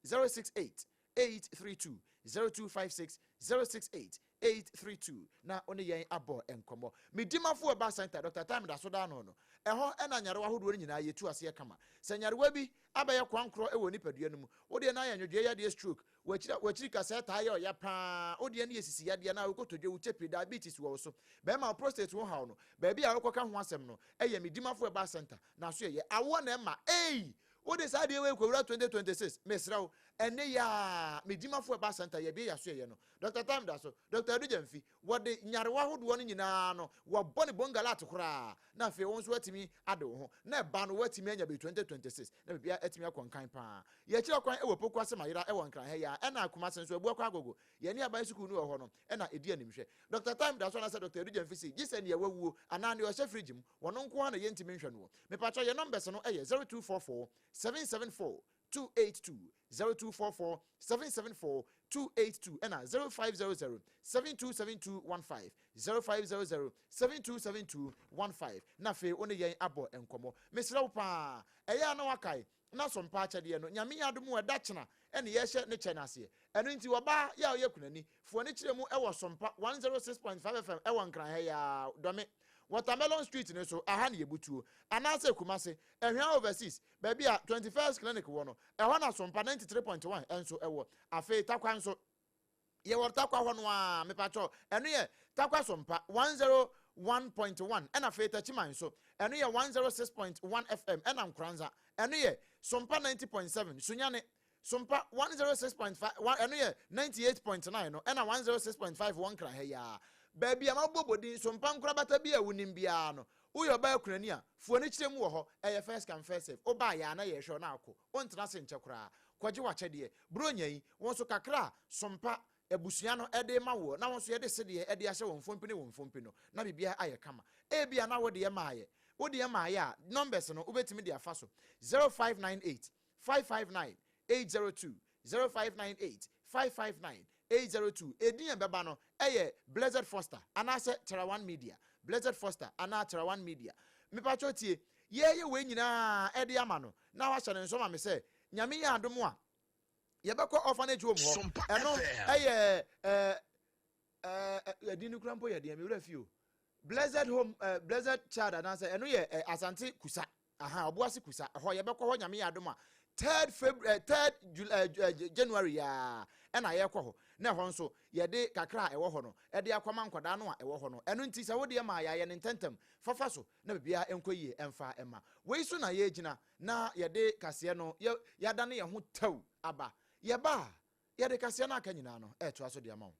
068 832 0256 068 832 na wo ne yɛn abɔ nkɔmmɔ. Me dimafo wɔ Ba Center, Dr. Time da so da ano no, ɛhɔ na nyarewa ahodoɔ no nyinaa yɛtu aseɛ kama. Sɛ nyarewa bi abɛyɛ koankorɔ wɔ nipadua no mu, wo deɛ no ayɛ nwodwoeɛ yadeɛ stroke, w'akyiri w'akyiri kasɛɛ taa yɛ ɔya paa, wo deɛ no yɛ sisi yadeɛ anaa wo kotodwe, wo kyɛpire, diabetes wɔ wo so, bɛrima wo prostate ho haw no, baabi a wokɔka ho asɛm no yɛ me dimafo wɔ Ba Center, na so yɛyɛ awoɔ na ɛma, ei! Wode saa adeɛ wei kɔwura 2026 mesrɛ wo ɛnɛ yi ara me dimafo ɛba center yɛbie yasoɛyɛ no Doctor Time da so Doctor Adu Gyamfi wɔde nyarewa ahodoɔ no nyinaa no wɔbɔ ne bongalat koraa na afei wo nso atumi ade wo ho na ɛba no woatumi anya bi 2026 na biribiara atumi akɔ nkan paa yɛkyerɛ kwan ɛwɔ Pokuase Mayera ɛwɔ Nkran ha yi ara ɛna Kumase nso Abuakwa Agogo yɛne aban sukuu no wɔ hɔ no ɛna ɛdi animhwɛ Doctor Time da so anaasɛ Doctor Adu Gyamfi se gye sɛ nea wawuo anaa nea ɔhyɛ fridge mu wɔno nko ara na yɛntumi nhwɛ noɔ Mepakyɛw yɛn numbers no yɛ 0244 774 282, 0244 774 282 ɛna 0500 727215, 0500 727215 na afei wo ne yɛn abɔ nkɔmmɔ. Mesrɛ wo paa, ɛyɛ a na wakae na so mpa akyɛdeɛ no, Nyame yɛ adom a ɛda kyena ɛne yɛhyɛ ne kyɛ no aseɛ. Ɛno nti ɔbaa yɛ a ɔyɛ kunani, fo ani kyerɛ mu ɛwɔ Sompa 106.5 FM ɛwɔ Nkran ha yi ara, Dɔme. Watermelon Street no so, aha na yɛbutuo. Anaasɛ Kumase, Ahwea Overseas, baabi a 21st Clinic wɔ no, ɛhɔ na Sompa 93.1 nso wɔ. Afei Tarkwa nso, yɛwɔ Tarkwa hɔ no ara, mepakyɛw, ɛno yɛ Tarkwa Sompa 101.1, ɛna afei Techiman nso, ɛno yɛ 106.1 FM, ɛna Nkoranza, ɛno yɛ Sompa 90.7, Sunyani, Sompa 106.5, ɛno yɛ 98.9 no, ɛna 106.5 wɔ Nkran ha yi ara. Baabi a mabobɔ din, Sompa nkorabata bi a wonim biara no, woyɛ ɔbaa kunani a, fo ani kyerɛ mu wɔ hɔ, ɛyɛ first come first serve. Wobaa yɛ a na yɛrehwɛ wo na akɔ, wontena ase nkyɛ koraa. Kɔgye w'akyɛdeɛ. Buronya yi, wo nso kakra a Sompa abusua no de rema woɔ na wo nso yɛde sedeɛ de ahyɛ wo mfompi ne wo mfompi no, na biribiara ayɛ kama. Ebia na wo deɛ maayɛ. Wo deɛ maayɛ a, numbers no wobɛtumi de afa so, 0598 559 802 0598 559 802 Edin a ɛbɛba no yɛ Blessed Foster anaasɛ Terawan Media Blessed Foster anaa Terawan Media Mepakyɛw tie, yɛreyɛ wei nyinaa de ama no na wahyɛ no nso ama me sɛ Nyame yɛ adom a yɛbɛkɔ orphanage home hɔ ɛno yɛ ɛɛ ɛɛ ɛdin no kura mpo yɛ deɛ me werɛ fi o Blessed home ɛɛ Blessed child anaasɛ ɛno yɛ ɛɛ Asante Kusa Aha, Ɔboase Kusa, ɛhɔ yɛbɛkɔ hɔ Nyame yɛ adom a, third February, eh, third July, eh, eh, January yaa ɛna yɛkɔ hɔ. Na ɛhɔ nso yɛde kakra a ɛwɔ hɔ no ɛde akɔma nkwadaa no a ɛwɔ hɔ no. Ɛno nti sɛ wodeɛ maa yɛayɛ no ntɛntɛm, fafa so na biribiara nkɔ yie ɛmfa ɛma. Wei so na yɛgyina na yɛde kaseɛ no yɛ yɛadane yɛn ho tɛw aba. Yɛba a, yɛde kaseɛ no aka nyinaa no ɛretoa so de ama wo.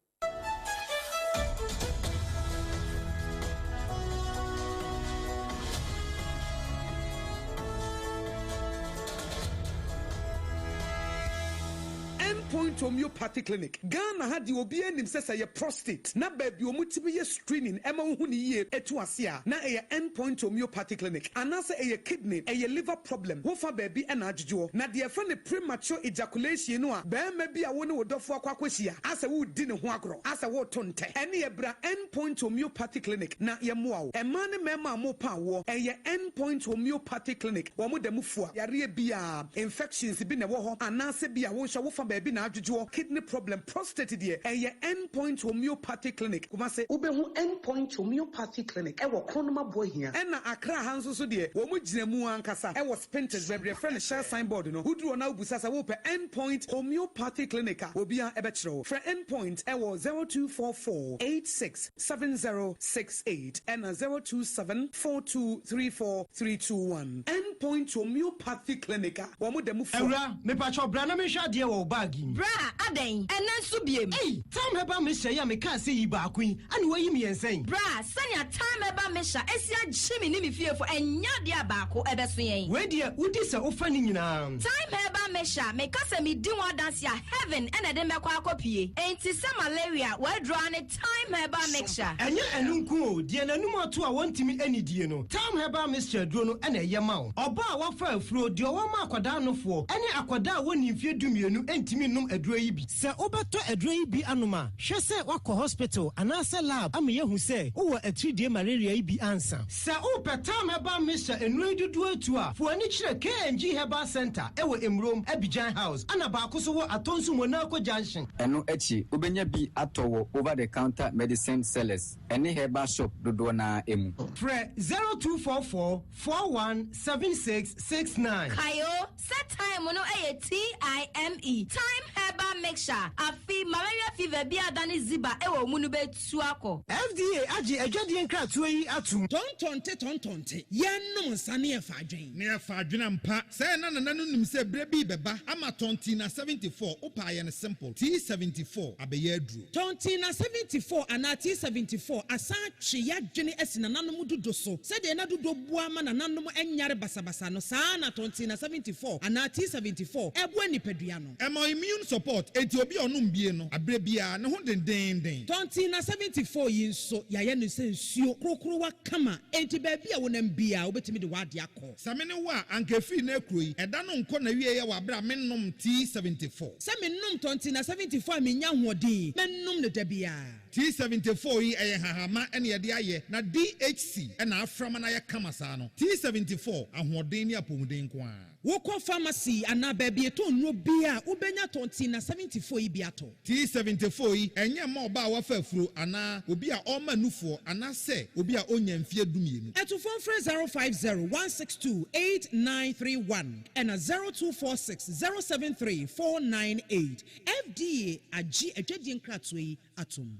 End Point Homeopathy Clinic, Ghana ha deɛ obiara nim sɛ sɛ ɛyɛ prostate na baabi a wɔtumi yɛ screening ɛma wohu no yie ɛtu ase a na ɛyɛ End Point Homeopathy Clinic anaasɛ ɛyɛ kidney, ɛyɛ liver problem wofa baabi ɛna adwodwoɔ na deɛ yɛfrɛ no premature ejaculation no a barima bi a wo ne wo dɔfo akɔ akɔhyia asɛ woredi ne ho agorɔ asɛ woreto ntɛ ɛneɛ bra End Point Homeopathy Clinic na yɛmmoa wo. Mmaa ne mmarima a morepa awoɔ ɛyɛ End Point Homeopathy Clinic wɔn da mu fua yareɛ biara, infections bi na ɛwɔ hɔ anaasɛ bi a wo nso wofa baabi na. na adwodwoɔ, kidney problem, prostate deɛ, ɛyɛ End Point Homeopathy Clinic, Kumase. Wobɛhu End Point Homeopathy Clinic wɔ Kronom Aboahia. Ɛna Accra ha nso so deɛ, wɔn gyina mu ankasa wɔ Spintex, baabi a yɛfrɛ no Shell sign board no. Woduru hɔ na wobisa sɛ wopɛ End Point Homeopathy Clinic a, obiara bɛkyerɛ wo. Frɛ End Point wɔ 0244 86 7068 ɛna 027 4234 321. End Point Homeopathy Clinic a wɔn da mu fua. Awura, mepakyɛw bra na menhwɛ adeɛ wɔ wo bag yi mu. Bra, adɛn? Ɛnnɛ nso biem? Ei, Thyme Herbal Mixture yi a mekaa sɛ yi baako yi, ɛna woayi mmiɛnsa yi? Bra, sɛnea Thyme Herbal Mixture asi agye me ne me fiefo, ɛnyɛ adeɛ a baako ɛbɛso yɛn. Wei deɛ, wodi sɛ wofa ne nyinaa. Thyme Herbal Mixture, meka sɛ medi ho adanse a, heaven na ɛde mɛkɔ akɔpue. Enti sɛ malaria, w'aduro ara ne Thyme Herbal Mixture. Ɛnyɛ ɛno nko o, deɛ n'anum ato a wɔntumi nnidie no, Thyme Herbal Mixture aduro no na ɛyɛ ma wo. Ɔbaa a wafa afuro, deɛ ɔwɔ ma akwadaa nofoɔ, ne akwadaa a wɔnnii mfeɛ dumienu ntumi nnom aduro yi bi. Sɛ wobɛtɔ aduro yi bi anom a, hwɛ sɛ woakɔ hospital anaasɛ lab ama yɛahu sɛ wowɔ atiridie malaria yi bi ansa. Sɛ wopɛ Thyme Herbal Mixture nnuro yi dodoɔ atu a, fa w'ani kyerɛ KNG Herbal Centre wɔ Emurom, Abidjan House, ɛna baako nso wɔ Atonsu Monaco Junction. Ɛno akyi, wobɛnya bi atɔ wɔ over-the-counter medicine sellers ne herbal shop dodoɔ no ara mu. Frɛ 0244 41 76 69. Kae o, sɛ thyme no yɛ TIME, Thyme Herbal Mixture, afe malaria fever bi a adane ziba wɔ wo mu no bɛtu akɔ. FDA agye adwadie nkratoɔ yi atom. Tɔntɔnte tɔntɔnte, yɛnnom nsa ne yɛfa adwen. Ne yɛfa adwene ampa. Sɛɛ na nana no nim sɛ berɛ bi rebɛba ama Tɔntina 74, wopɛ a yɛ no simple, T74 abɛyɛ aduro. Tɔntina 74 anaa T74 asan atwe y'adwene asi nananom dudo so. Sɛdeɛ na dudo boa ma nananom nyare basabasa no, saa ara na Tɔntina 74 anaa T74 boa nipadua no. Ɛma immune support, enti obi a ɔnom bie no, aberɛ biara, ne ho dendeenden. Tɔntina 74 yi nso, yɛayɛ no sɛ nsuo korokorowa kama, enti baabi a wonam biara, wobɛtumi de w'adeɛ akɔ. Sɛ me ne wo a, anka ɛfiri nnɛ rekuro yi, ɛda no nkɔ n'awieɛ wɔ aberɛ a mennom T74. Sɛ menom Tɔntina 74 a mennya ahoɔden, mɛnom no da biara. T74 yi ɛyɛ nhahamma na yɛde ayɛ na DHC na afra ma no ayɛ kama saa no. T74, ahoɔden ne apɔmuden nko ara. Wokɔ pharmacy anaa baabi yɛtɔn nnuro biara a, wobɛnya Tɔntina 74 yi bi atɔ. T74 yi, ɛnyɛ mma ɔbaa a wafa afuro anaa obi a ɔrema nufoɔ anaasɛ obi a ɔnnya mfeɛ dumienu. Atufoɔ mfrɛ 050 162 8931 ɛna 0246 073 498. FDA agye adwadie nkratoɔ yi atom.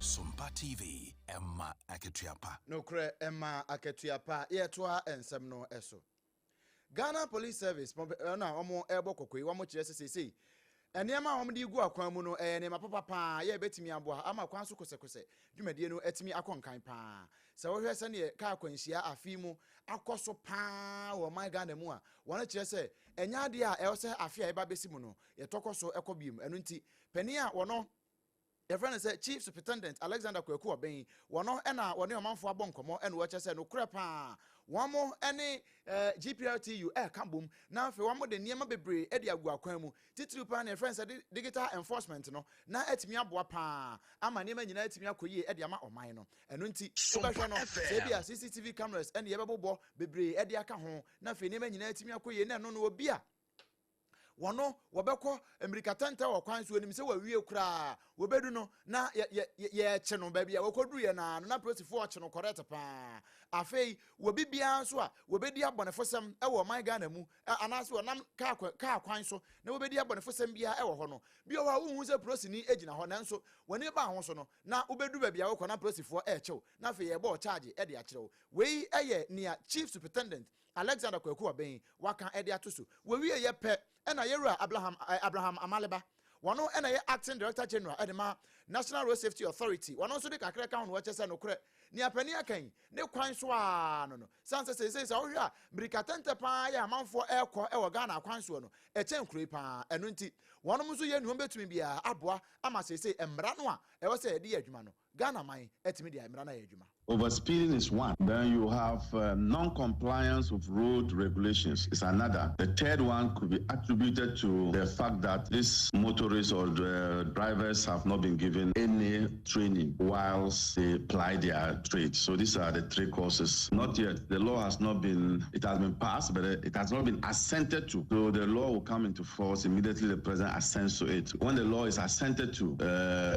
Sompa TV, ɛma akatua pa. Nokorɛ ɛma akatua pa. Yɛtoa nsɛm no so. Ghana Police Service na wɔn ɛrebɔ kɔkɔ yi, wɔn kyerɛ sɛ seesei nneɛma a wɔn de gu akwan mu no ɛyɛ nneɛma papa paa yɛ ɛbɛtumi aboa ama kwan so kosɛkosɛ dwumadie no atumi akɔ nkan paa. Sɛ wohwɛ sɛdeɛ kaa akwanhyia afe yi mu akɔ so paa wɔ ɔman Ghana mu a, wɔn kyerɛ sɛ ɛnyɛ adeɛ a ɛwɔ sɛ afe a ɛba bɛsi mu no yɛtɔ kɔ so kɔ biom. Ɛno nti panin a wɔn Yɛfrɛ no sɛ Chief Superintendent Alexander Kwaku Obeng. Wɔno na wɔne ɔmanfoɔ abɔ nkɔmmɔ na wɔkyerɛ sɛ nokorɛ paa wɔn ne GPRTU ɛreka bom na afei wɔn de nneɛma bebree de agu akwan mu. Titiriw paa na yɛfrɛ no sɛ digital enforcement no na atumi aboa paa ama nneɛma nyinaa atumi akɔ yie de ama ɔman no. Ɛno nti wobɛhwɛ no sɛ ebi a CCTV cameras ɛne yɛbɛbobɔ bebree de aka ho na afei nneɛma nyinaa atumi akɔ yie na ɛno no obi a Wɔno, wɔbɛkɔ mmirikatɛntɛ wɔ kwan so, onim sɛ wɔawie koraa. Wɔbɛdu no, na yɛrekye no baabi a wɔkɔduruiɛ no ara no, na apolisifoɔ rekye no kɔrɛt paa. Afei, wɔbi biara nso a wɔbɛdi abɔnefosɛm wɔ ɔman Ghana mu, anaasɛ wɔnam kaa kwan so na wɔbɛdi abɔnefosɛm biara wɔ hɔ no, bi wɔ hɔ a wonhu sɛ polisini gyina hɔ, nanso w'ani ba ho so no, na wobɛdu baabi a wokɔ na apolisifoɔ rekye wo, na afei yɛrebɔ wo charge de akyerɛ wo. Wei yɛ nea Chief Superintendent Alexander Kwaku Obeng waka de ato so. Wɔwieɛ pɛ na Yɛwura Ablaham Abraham Amaliba, wɔno na ɛyɛ Acting Director General de ma National Road Safety Authority, wɔno nso de kakra ka ho na wɔkyɛ sɛ nokorɛ, nea panin aka yi, ne kwan so ara no no. Sane sɛ seesei sɛ wohwɛ a, mmirika tɛntɛ pa ara yɛ amanfoɔ ɛrekɔ wɔ Ghana akwan soɔ no, ɛkyɛn kuro yi pa ara. Ɛno nti, wɔnom nso yɛ nea wɔbɛtumi biara aboa ama seesei mmara no a ɛwɔ sɛ yɛde yɛ adwuma no, Ghana man atumi de mmara no ayɛ adwuma. Overspeeding is one. Then you have non-compliance with road regulations is another. The third one could be attributed to the fact that these motorists or the drivers have not been given any training whilst they ply their trade. So these are the three causes. Not yet. The law has not been, it has been passed, but it has not been assented to. So the law will come into force immediately the president assents to it. When the law is assented to,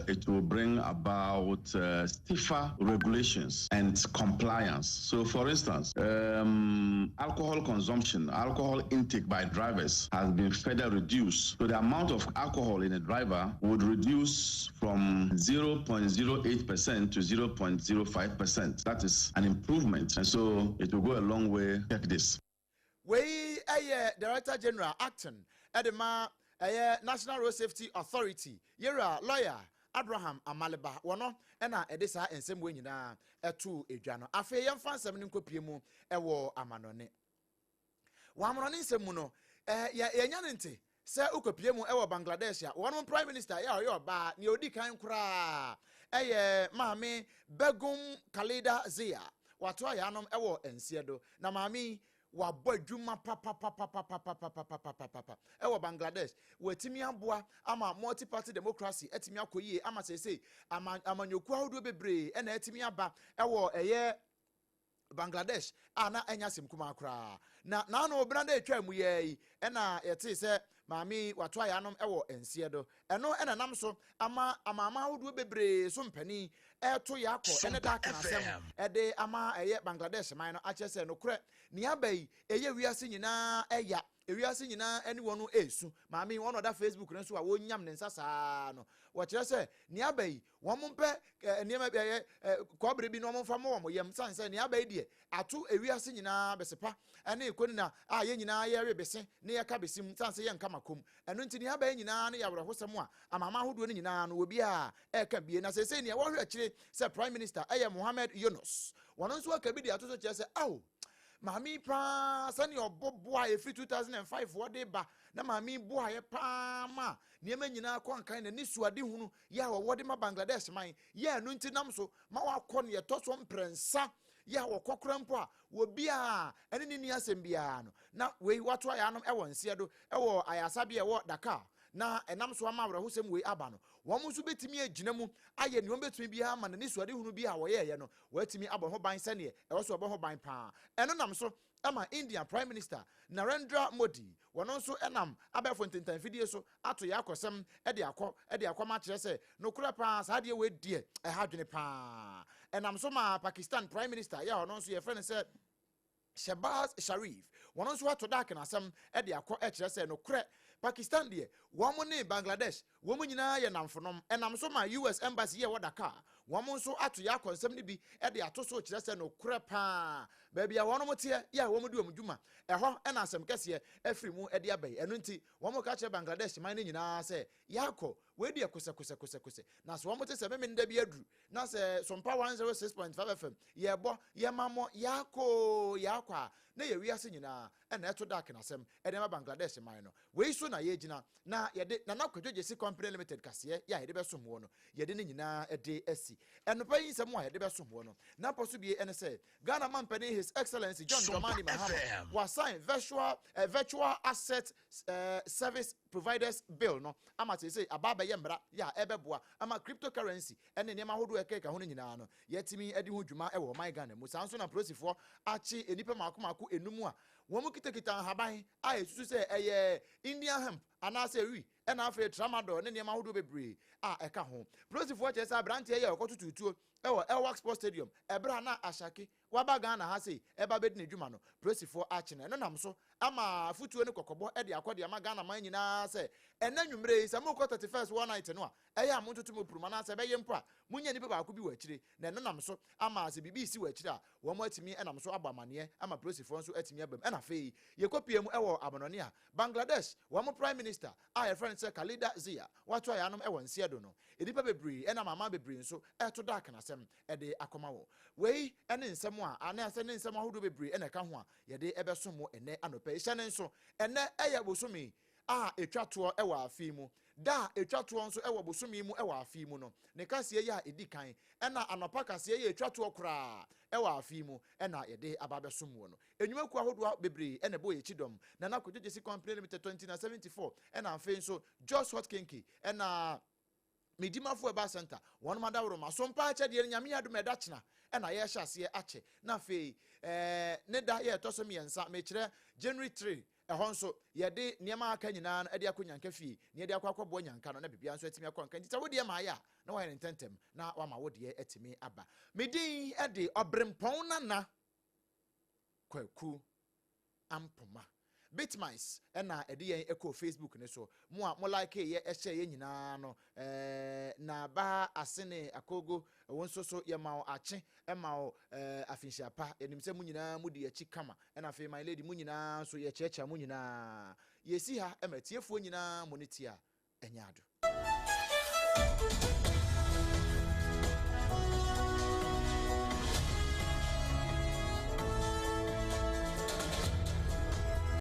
it will bring about stiffer regulations and compliance. So, for instance, alcohol consumption, alcohol intake by drivers has been further reduced. So, the amount of alcohol in a driver would reduce from 0.08% to 0.05%. That is an improvement. And so, it will go a long way. Check this. Wei yɛ Director General Acting de ma ɛyɛ National Road Safety Authority, Yewura Lawyer Abraham Amaliba. Wɔno na ɛde saa nsɛm wei nyinaa too dwa no. Afei yɛmfa nsɛm no nkɔpue mu wɔ amanɔne. Wɔ amanɔne nsɛm mu no, yɛanya no nte Sɛ wokɔpue mu wɔ Bangladesh a, wɔn Prime Minister yɛ a ɔyɛ ɔbaa, nea ɔdi kan koraa yɛ Maame Begum Khaleda Zia. Watoa yɛanom wɔ nseɛ do. Na maame yi, wabɔ adwuma papapapapapapapapapapa wɔ Bangladesh. Watumi aboa ama multi-party democracy atumi akɔ yie ama seesei ama amanyɔkuo ahodoɔ bebree na atumi aba wɔ ɛyɛ Bangladesh a na ɛnyɛ asɛm kumaa koraa. Na n'ano bena da etwaa mu yi ara yi na yɛtee sɛ maame yi wato ayanom wɔ nseɛ do. Ɛno na ɛnam so ama amanaman ahodoɔ bebree so mpanin reto yɛ akɔ ne Dhaka asɛm de ama ɛyɛ Bangladesh man no akyerɛ sɛ nokorɛ nea aba yi ɛyɛ wiase nyinaa ya, ewiase nyinaa ne wɔn resu. Maame yi wɔn na ɔda Facebook no so a wɔnyam ne nsa saa no. Wɔkyerɛ sɛ nea aba yi Wɔmpɛ nneɛma bi ɛyɛ kɔbere bi na wɔmfa mmɔ wɔn yam sane sɛ nea aba yi deɛ ato ewiase nyinaa bese pa ne konina a yɛn nyinaa yɛwe bese ne yɛka bese mu sane sɛ yɛnka makom. Ɛno nti nea aba yi nyinaa no yɛ awerɛhosɛm a amanaman ahodoɔ no nyinaa no obiara ɛreka bie. Na seesei nea wɔhwɛ akyire sɛ Prime Minister ɛyɛ Mohammed Yunus. Wɔn nso aka bi de ato so kyerɛ sɛ ao maame yi paa sɛnea ɔbɔ boa ɛfiri 2005 wɔde ba na maame yi boaeɛ paa ma nneɛma nyinaa kɔ nkan na ne suadehunu yɛ a wɔwɔ de ma Bangladesh man yɛ ɛno nti nam so ma wakɔ nea ɛtɔ so mprɛnsa yɛ a wɔkɔ kora mpo a wɔ a ɛne ne nni asɛm biara no na wei wato ayanom wɔ nseɛ do wɔ ayarasabea ɛwɔ Dakar na ɛnam so ama awerɛhosɛm wei aba no wɔn nso bɛtumi agyina mu ayɛ nea wɔbɛtumi biara ama n'ani suadehunu bi a wɔyɛɛyɛ no wɔatumi abɔ ho ban sɛneɛ ɛwɔ so wɔbɔ ho ban paa. Ɛno nam so ma India Prime Minister Narendra Modi, wɔno nso nam abɛɛfo ntentanfidie so ato yɛ akɔsɛm de akɔ de akɔ ma akyerɛ sɛ nokorɛ paa saa adeɛ wei deɛ ɛha adwene paa. Ɛnam so ma Pakistan Prime Minister yɛ a ɔno nso yɛfrɛ no sɛ Shehbaz Sharif, wɔno nso ato Dark no asɛm de akɔ kyerɛ sɛ nokorɛ Pakistan deɛ wɔn ne Bangladesh Wɔn nyinaa yɛ nnamfonom. Ɛnam so ma US. Embassy yi a ɛwɔ Dakar, wɔn nso ato yɛn akɔnsɛm no bi de ato so rekyerɛ sɛ nokorɛ pa ara, baabi a wɔnom teɛ yɛ a wɔn di wɔn dwuma, ɛhɔ na asɛm kɛseɛ afiri mu de aba yi. Ɛno nti, wɔn reka akyerɛ Bangladesh man no nyinaa sɛ, Yɛakɔ, wei deɛ kosɛkosɛkosɛkosɛ. Na sɛ wɔn te sɛ Memenda bi aduru, na sɛ Sompa 106.5 FM yɛrebɔ, yɛma mo, yɛakɔ oo, yɛakɔ a, na ɛyɛ wiase nyinaa na ɛto Dark no asɛm de ama Bangladesh man no. Wei so na yɛgyina na yɛde Nana Kwadwo Gyasi Company Limited kaseɛ yɛ a yɛde bɛsom woɔ no, yɛde ne nyinaa de asi. Ɛnɔpa yi nsɛm a yɛde bɛsom woɔ no, n'apɔ so bie ne sɛ, Ghana Mampanin His Excellency John Dramani Mahama wasign Virtual, eh, Virtual Asset eh, Service Providers Bill no ama seesei aba abɛyɛ mmara yɛ a ɛbɛboa ama cryptocurrency ne nneɛma ahodoɔ a ɛkeka ho no nyinaa no yɛatumi adi ho dwuma wɔ ɔman Ghana mu. Saa nso na polisifoɔ akye nnipa mmaako mmaako enum a wɔkitakita nhaban a ɛsusu sɛ ɛyɛ Indian hemp anaasɛ wi ɛna afei tramadol ne nneɛma ahodoɔ bebree a ɛka ho. Polisifoɔ kyerɛ sɛ aberanteɛ yi a ɔkɔtoto tuo wɔ Elwak Sports Stadium ɛberɛ a na Ashaki waba Ghana ha sei ɛba bɛdi ne dwuma no, polisifoɔ akye no. Ɛno nam so ama afotuo ne kɔkɔbɔ de akɔ de ama Ghana man nyinaa sɛ ɛnnɛ anwummerɛ yi sɛ morekɔ 31st war night no a, ɛyɛ a montoto mo prum anaasɛ ɛbɛyɛ mpo a monya nipa baako bi wɔ akyire na ɛno nam so ama sɛ biribi resi wɔ akyire a wɔn atumi nam so abɔ amaneɛ ama polisifoɔ nso atumi aba mu. Ɛna. Ɛna afei yɛkɔpie mu wɔ amanɔne a, Bangladesh wɔn Prime Minister a yɛfrɛ no sɛ Khalida Zia wato ayanom wɔ nseɛ do no, nnipa bebree ɛna amanaman bebree nso ɛreto dark n'asɛm de akɔma wɔ. Wei ne nsɛm a anaasɛ ne nsɛm ahodoɔ bebree na ɛka ho a yɛde ɛbɛsom mo ɛnnɛ anɔpa yi. Hyɛ no nso, ɛnnɛ ɛyɛ bosome a ɛtwa toɔ wɔ afe yi mu. Da a ɛtwa toɔ nso wɔ bosome yi mu wɔ afe yi mu no, ne kaseɛ yi a ɛdi kan, ɛna anɔpa kaseɛ yi a ɛtwa toɔ koraa wɔ afe yi mu na yɛde aba abɛsom woɔ no. Nnwumakuo ahodoɔ bebree na ɛbɔ yɛn akyi dɔm, Nana Kwadwo Gyasi Company Limited 2074, ɛna afei nso Jos Hot Kenke, ɛna Medimafo Herbal Centre, wɔnom adaworoma so mpa akyɛdeɛ no Nyame adom ɛda kyena ɛna yɛrehyɛ aseɛ akyɛ, na afei ɛɛ ne da yɛ ɛtɔ so mmiɛnsa, mekyerɛ January 3, ɛhɔ nso yɛde nneɛma a aka nyinaa no de akɔ Nyanka fie na yɛde akɔ akɔboa Nyanka no na biribiara nso atumi akɔ nka. Nti sɛ wo deɛ maayɛ a na wayɛ no ntɛntɛm na wama wo deɛ atumi aba. Me din de Ɔberempɔn Nana Kwaku Ampoma. Bitmice na ɛde yɛn kɔɔ Facebook no so. Mo a mo like yɛ hyɛ yɛ nyinaa no, eh, na ba asene akogo, wo nso so yɛma wo akye, ma wo eh, afinhyia pa. Yɛnim sɛ mo nyinaa mo di akyi kama. Ɛna afei my lady mo nyinaa nso yɛkyeakyea mo nyinaa. Yɛsi ha ma atiefoɔ nyinaa mo ne tia ɛnyɛ ado.